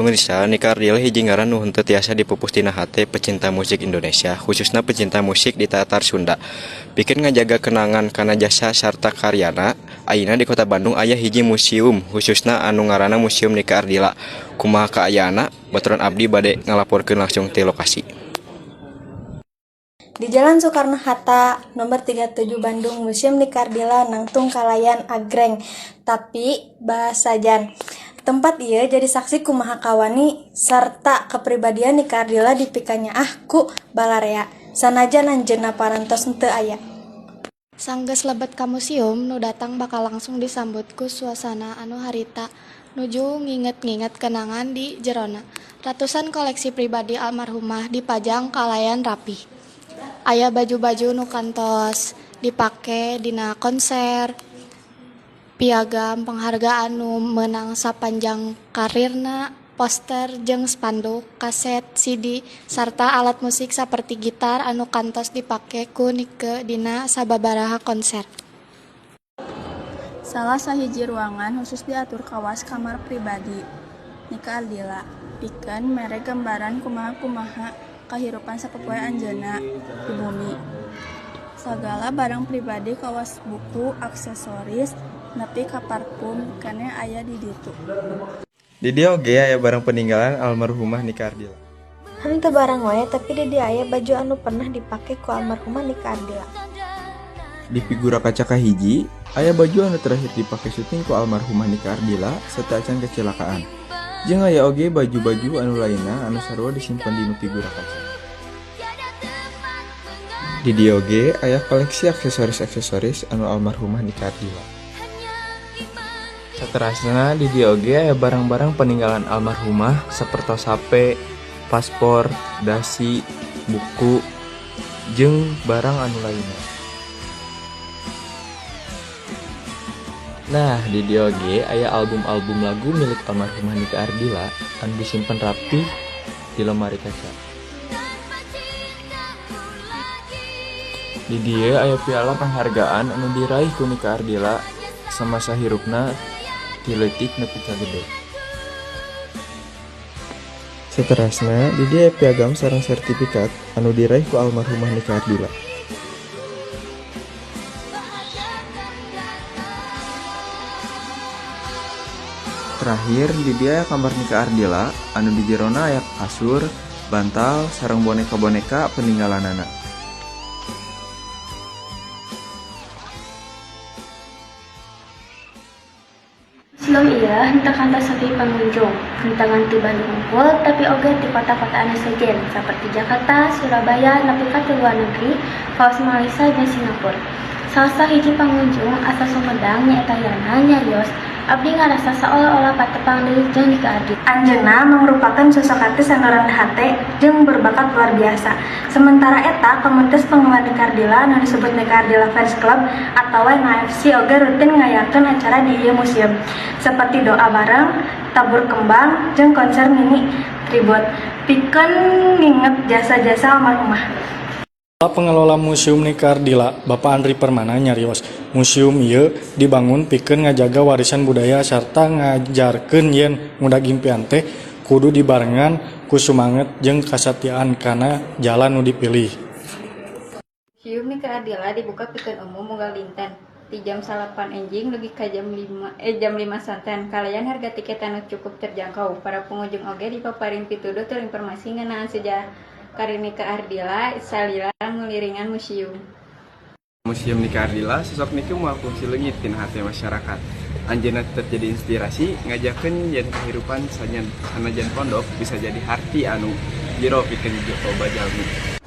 Pemirsa, Nike Ardilla hiji ngaran nu henteu tiasa dipupus tina hate pecinta musik Indonesia, khususna pecinta musik di Tatar Sunda. Pikeun ngajaga kenangan kana jasa sarta karyana, ayeuna di Kota Bandung aya hiji museum khususna anu ngaranna Museum Nike Ardilla. Kumaha kaayaanna? Baturan abdi bade ngalaporkeun langsung ti lokasi. Di Jalan Soekarno-Hatta nomor 37 Bandung, Museum Nike Ardilla nangtung kalayan agreng tapi basajan. Tempat ieu jadi saksi kumaha kawani sarta kepribadian Nike Ardilla dipikanyaah ku balarea, sanajan anjeunna parantos henteu aya. Sanggeus lebet ka museum, nu datang bakal langsung disambut ku suasana anu harita nuju nginget-nginget kenangan di jerona. Ratusan koleksi pribadi almarhumah dipajang kalayan rapih. Aya baju-baju nu kantos dipake dina konser, piagam penghargaan nu meunang sapanjang karirna, poster jeung spanduk, kaset, CD, sarta alat musik saperti gitar anu kantos dipake ku Nike dina sababaraha konser. Salah sahiji ruangan khusus diatur kawas kamar pribadi Nike Ardilla, pikeun mere gambaran kumaha-kumaha kahirupan sapopoe anjeunna di bumi. Sagala barang pribadi kawas buku, aksesoris, nepi ka parfum keneh aya di ditu. Di dieu oge aya barang peninggalan almarhumah Nike Ardilla. Henteu barang wae, tapi di dieu aya baju anu pernah dipake ku almarhumah Nike Ardilla. Di figura kaca kahiji, aya baju anu terakhir dipake syuting ku almarhumah Nike Ardilla sateuacan kecelakaan. Jeung aya oge baju-baju anu lainna anu sarua disimpen dinu figura kaca. Di dieu oge aya koleksi aksesoris-aksesoris anu almarhumah Nike Ardilla. Saterasna di dieu oge aya barang-barang peninggalan almarhumah sapertos HP, paspor, dasi, buku, jeung barang anu lainna. Nah, di dieu oge aya album-album lagu milik almarhumah Nike Ardilla anu disimpen rapih di lemari kaca. Di dieu aya piala panghargaan anu diraih ku Nike Ardilla samasa hirupna ti leutik nepi ka gede. Saterasna di dieu aya piagam sareng sertifikat anu diraih ku almarhumah Nike Ardilla. Terakhir di dieu aya kamar Nike Ardilla anu di jerona aya kasur, bantal, sareng boneka-boneka peninggalanana. Museum ieu henteu kantos sepi pengunjung, henteu ngan ti Bandung hungkul tapi oge ti kota-kota anu sejen saperti Jakarta, Surabaya, nepi ka ti luar negeri kawas Malaysia jeung Singapura. Salah sahiji pengunjung asal Sumedang nyaeta Yana nyarios, "Abdi ngarasa saolah-olah patepang deui jeung Nike Ardilla." Anjeunna mangrupakeun sosok artis anu rendah hate jeung berbakat luar biasa. Sementara eta, komunitas penggemar Nike Ardilla anu disebut Nike Ardilla Fans Club atawa NAFC oge rutin ngayakeun acara di ieu museum, seperti doa bareng, tabur kembang, jeung konser mini tribute pikeun nginget jasa-jasa almarhumah. Pengelola Museum Nike Ardilla, Bapak Andri Permana nyarios, museum ieu dibangun pikeun ngajaga warisan budaya sarta ngajarkeun yen ngudag impian teh kudu dibarengan ku sumanget jeung kasatiaan kana jalan nu dipilih. Museum Nike Ardilla dibuka pikeun umum unggal dinten ti jam 9 enjing dugi ka jam 5 sonten kalayan harga tiket anu cukup terjangkau. Para pengunjung oge dipaparin pituduh tur informasi ngeunaan sejarah karir Nike Ardilla salila nguliringan museum. Museum Nike Ardilla, sosok Nike moal kungsi leungit tina hate masyarakat. Anjeunna tetep jadi inspirasi ngajakeun yen kahirupan sanajan pondok bisa jadi harti anu jero pikeun loba jalmi.